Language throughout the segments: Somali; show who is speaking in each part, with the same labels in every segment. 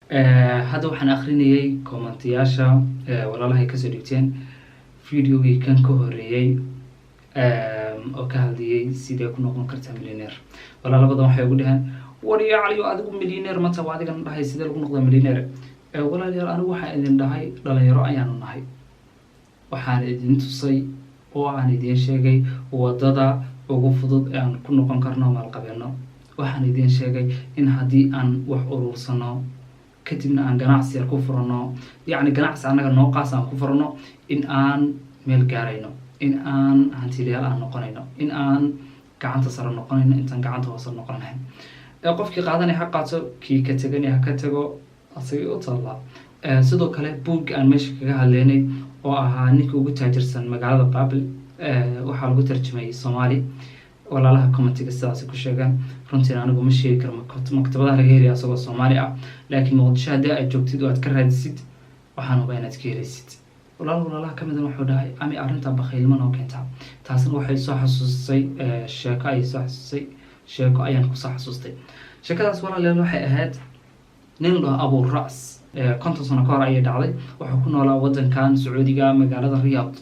Speaker 1: Hadda waxaan akrinayay commentiyaasha walaalahay kasoo dhigteen videogii kan ka horeeyey oo ka hadlayay sidee ku noqon kartaa millionaire. Walaalo badan waxay ugu dhaheen: "War ya Caliyo, adigu millionaire mata waa adigan dhahay sidee lagu noqdaa millionaire?" Walaalayaal, anigu waxaan idin dhahay dhalinyaro ayaanu nahay. Waxaan idin tusay oo aan idin sheegay wadada ugu fudud ee aan ku noqon karno maalqabeeno. Waxaan idin sheegay in haddii aan wax uruursano, kadibna aan ganacsi yar ku furano, yacni ganacsi annaga noo qaas aan ku furano, in aan meel gaarayno, in aan hantiilayaal aan noqonayno, in aan gacanta sare noqonayno intaan gacanta hoose noqon lahayn. Qofkii qaadanaya ha qaato, kii ka teganaya ha ka tago, asagay u taallaa. Sidoo kale buugga aan meesha kaga hadleynay oo ahaa Ninka Ugu Taajirsan Magaalada Baabil waxaa lagu tarjumay Soomaali. Walaalaha commentiga sidaasi ku sheegaan. Runtiina anigu ma sheegi karo maktabadaha laga helaya asagoo Soomaali ah, laakiin Muqdisho haddii aad joogtid oo aad ka raadisid, waxaan hubaa inaad ka helaysid. Walaal walaalaha ka midan wuxuu dhahay: "Ami arrintaa bakhaylnimo noo keentaa?" Taasna waxay soo xasuusisay sheeko ayay soo xasuusisay, sheeko ayaan kusoo xasuustay. Sheekadaas, walaalayaal, waxay ahayd nin la dhaho Abu Ras. 50 sano ka hor ayay dhacday. Wuxuu ku noolaa wadankan Sacuudiga, magaalada Riyaad.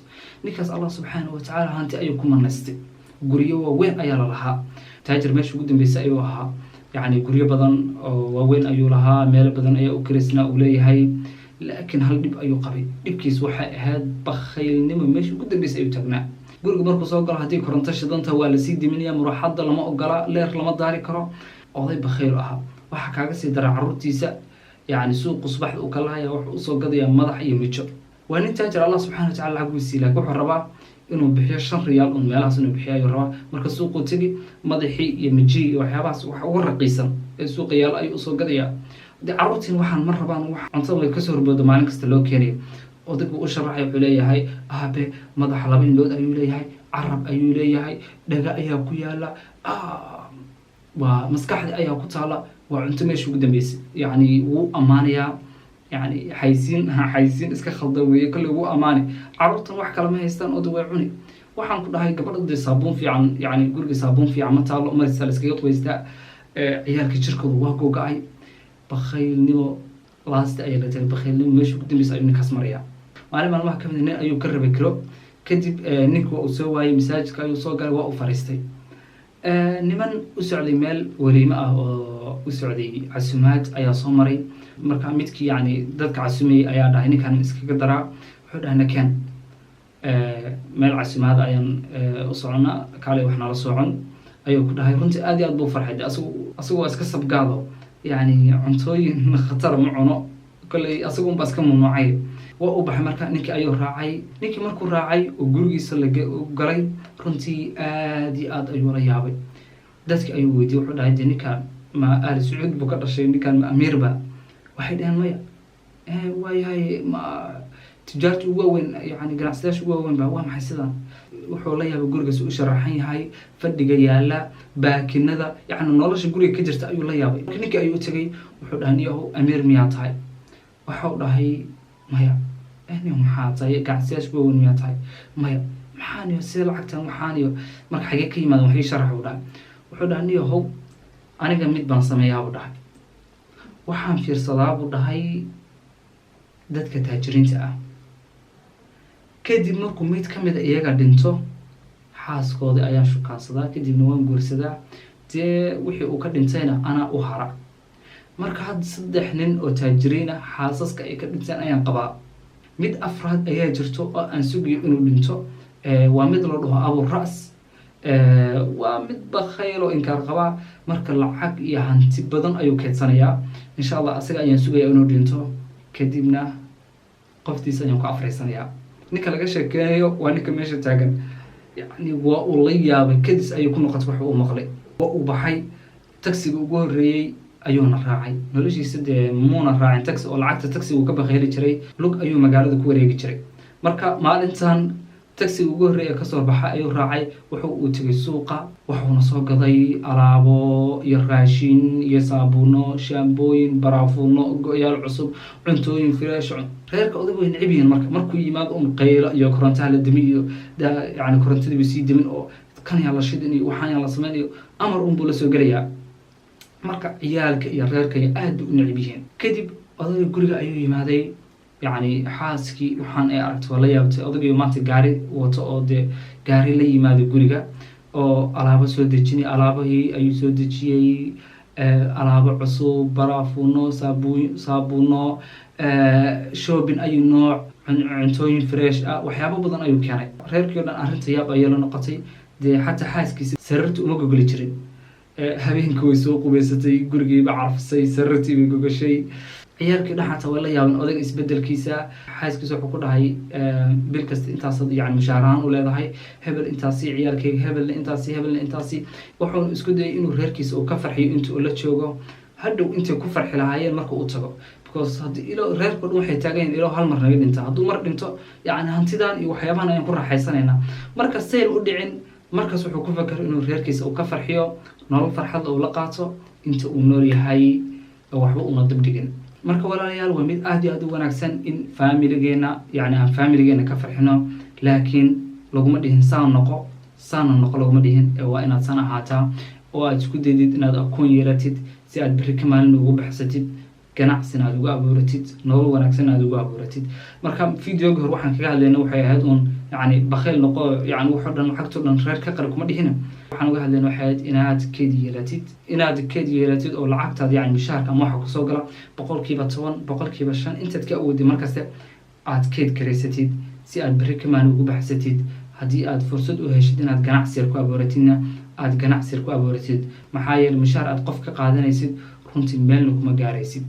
Speaker 1: Ninkaas Allah subxaana wa tacaala hanti ayuu ku manaystay, guryo waaweyn ayaa la lahaa, taajir meesha ugu dambeysay ayuu ahaa. Yacni guryo badan oo waaweyn ayuu lahaa, meelo badan ayaa u kiraysnaa uu leeyahay, laakiin hal dhib ayuu qabay. Dhibkiis waxay ahayd bakhaylnimo meesha ugu dambeysay ayuu taagnaa. Guriga markuu soo galo, haddii koronto shidanta waa lasii diminaya, muraaxadda lama ogola, leer lama daari karo. Oday bakhayl ahaa. Waxaa kaaga sii dara carruurtiisa, yacni suuqu subaxda uu kala haya, wuxuu usoo gadayaa madax iyo mijo. Waa nin taajir, Allah subxana wa tacala lacag buu siiyey, laakiin wuxuu rabaa inuu bixiyo 5 riyaal un meelahaas inuu bixiyo ayuu rabaa. Marka suuquu tegi, madaxii iyo mijihii iyo waxyaabahaas wax ugu raqiisan ee suuqa yaalo ayuu usoo gadayaa. De carruurtiin waxaan ma rabaan, wax cuntada way kasoo horboodo maalin kasta loo keenayo. Odaygu u sharaxay, wuxuu leeyahay: "Aabe, madaxa laba indhood ayuu leeyahay, carab ayuu leeyahay, dhaga ayaa ku yaala, waa maskaxdi ayaa ku taala, waa cunto meesha ugu dambeysay." Yacni wuu ammaanayaa, yani xaysiin xaysiin iska khaldan weeye kolley. Wuu ammaanay. Carruurtan wax kale ma haystaan, oda way cuni. Waxaan ku dhahay gabadha dee saabuun fiican, yani guriga saabuun fiican ma taalo, marisa la iskaga qubaystaa. Ciyaalka jirkooda waa gogo-ay. Bakhaylnimo laasta ayaa la tagay, bakhaylnimo meesha ugu dambeysa ayuu ninkaas marayaa. Maalin maalmaha kamid nin ayuu ka rabay kiro. Kadib ninka waa uu soo waayey, masaajidka ayuu soo galay, waa uu fariistay. Niman u socday meel waliimo ah oo u socday casumaad ayaa soo maray. Marka midkii yani dadka casumayay ayaa dhahay: "Ninkan iskaga daraa." Wuxuu dhahay: "Nakeen, meel casumaad ayaan u soconaa, kaalay wax nala socon," ayuu ku dhahay. Runtii aad iyo aad buu farxay. De asagu waa iska sabgaado, yacni cuntooyin khatara ma cuno kolley, asagu unbaa iska mamnuucay. Waa u baxay. Marka ninkii ayuu raacay. Ninkii markuu raacay oo gurigiisa lag galay, runtii aad iyo aad ayuu la yaabay. Dadki ayuu weydiiyey, wuxuu dhahay: "De ninkaan ma Ahli Sacuud buu ka dhashay? Ninkaan ma amiirba?" Waxay dhaheen: "Maya." "Waayahay, ma tijaarta ugu waaweyn, yani ganacsadayaasha ugu waaweyn ba? Waa maxay sidan?" Wuxuu la yaabay gurigaas u sharaxan yahay, fadhiga yaala, baakinada, yacni nolosha guriga ka jirta ayuu la yaabay. Ninkii ayuu u tegay, wuxuu dhahay: "Niyahow, amiir miyaa tahay?" Waxau dhahay: "Maya." "Niyo, maxaa tahay? Ganacsadayaasha ugu waaweyn miyaa tahay?" "Maya." "Maxaa niyo, sida lacagtan waxaaniyo marka xagee ka yimaada? Wax ii sharax," uu dhahay. Wuxuu dhahay: "Niyahow, aniga mid baan sameeyaa," buu dhahay. "Waxaan fiirsadaa," buu dhahay, "dadka taajiriinta ah. Kadib markuu mid ka mid a iyaga dhinto, xaaskoodii ayaan shukaansadaa, kadibna waan guursadaa. Dee wixii uu ka dhintayna anaa u hara. Marka hadda saddex nin oo taajiriin ah xaasaska ay ka dhinteen ayaan qabaa. Mid afraad ayaa jirto oo aan sugayo inuu dhinto. Waa mid la dhaho Abu Ras, waa mid bakhayl oo inkaar qabaa. Marka lacag iyo hanti badan ayuu keydsanayaa. Insha Allah asaga ayaan sugaya inuu dhinto, kadibna qoftiisa ayaan ku afraysanayaa." Ninka laga sheekeynayo waa ninka meesha taagan. Yacni waa uu la yaabay, kadis ayuu ku noqotay wax uu maqlay. Waa uu baxay, taxiga ugu horreeyey ayuuna raacay. Noloshiisa dee muuna raacin taxi, oo lacagta taxiga uu ka bakhayli jiray, lug ayuu magaalada ku wareegi jiray. Marka maalintan taxiga ugu horreeya kasoo baxa ayuu raacay. Wuxuu uu tegay suuqa, wuxuuna soo gaday alaabo iyo raashin iyo saabuuno, shaambooyin, baraafuuno, go-yaal cusub, cuntooyin fresh. Reerka odag way necib yihiin. Marka markuu yimaado un qaylo iyo korontaha la demi iyo yani korontadiiba sii demin oo kan yaa la shidin iyo waxaan yaa la samayn iyo amar un buu la soo gelayaa. Marka ciyaalka iyo reerka iyo aad bay u necib yihiin. Kadib Odayga guriga ayuu yimaaday. Yacni xaaskii waxaan ay aragtay waa la yaabtay. Odaygayo maanta gaari wato oo dee gaari la yimaaday guriga oo alaabo soo dejinay. Alaabahii ayuu soo dejiyey, alaabo cusub, baraafuuno, saabuuno, shopping ayuu nooc, cuntooyin fresh ah, waxyaabo badan ayuu keenay. Reerkii o dhan arrinta yaab ayay la noqotay. Dee xataa xaaskiisa sariirta uma gogoli jirin. Habeenkii way soo qubaysatay, gurigiiba carfisay, sariirtii bay gogashay. Ciyaalkii dhan xataa way la yaabeen odayga isbedelkiisa. Xaaskiisa wuxuu ku dhahay, "Bil kasta intaasaad yani mushaar ahaan u leedahay, hebel intaasi, ciyaalkayga hebelna intaasi, hebelna intaasi." Wuxuuna isku dayay inuu reerkiisa uu ka farxiyo inta uu la joogo, hadhow intay ku farxi lahaayeen marka uu tago, because haddii ilo reerka dhan waxay taagan yihiin, "Ilo hal mar naga dhinta, hadduu mar dhinto, yacni hantidan iyo waxyaabahan ayaan ku raaxaysanaynaa." Marka sayl u dhicin markaas wuxuu ku fakeray inuu reerkiisa uu ka farxiyo, nolol farxad uu la qaato inta uu nool yahay, waxba una dibdhigin. Marka walaalayaal, waa mid aad iyo aad u wanaagsan in faamiligeena, yani aan faamiligeena ka farxino, laakiin laguma dhihin saan noqo, saana noqo laguma dhihin. Ee waa inaad san ahaataa oo aad isku daydid inaad akoon yeelatid si aad berri ka maalin ugu baxsatid, ganacsina aad ugu abuuratid, nolol wanaagsan aad ugu abuuratid. Marka videoga hore waxaan kaga hadlayna waxay ahayd uun yani bakhayl noqo, yani waxoo dhan, lacagtoo dhan reer ka qari kuma dhihina. Waxaan uga hadlayna waxay ahayd inaad keed yeelatid oo lacagtaada, yani mishaarka ama waxa kusoo gala, 10%, 5%, intaad ka awoodid markaste aad keed karaysatid si aad berri ka maalin ugu baxsatid. Haddii aad fursad u heshid inaad ganacsi yar ku abuuratidna, aad ganacsi yar ku abuuratid. Maxaa yeele, mishaar aad qof ka qaadanaysid runtii meelna kuma gaaraysid.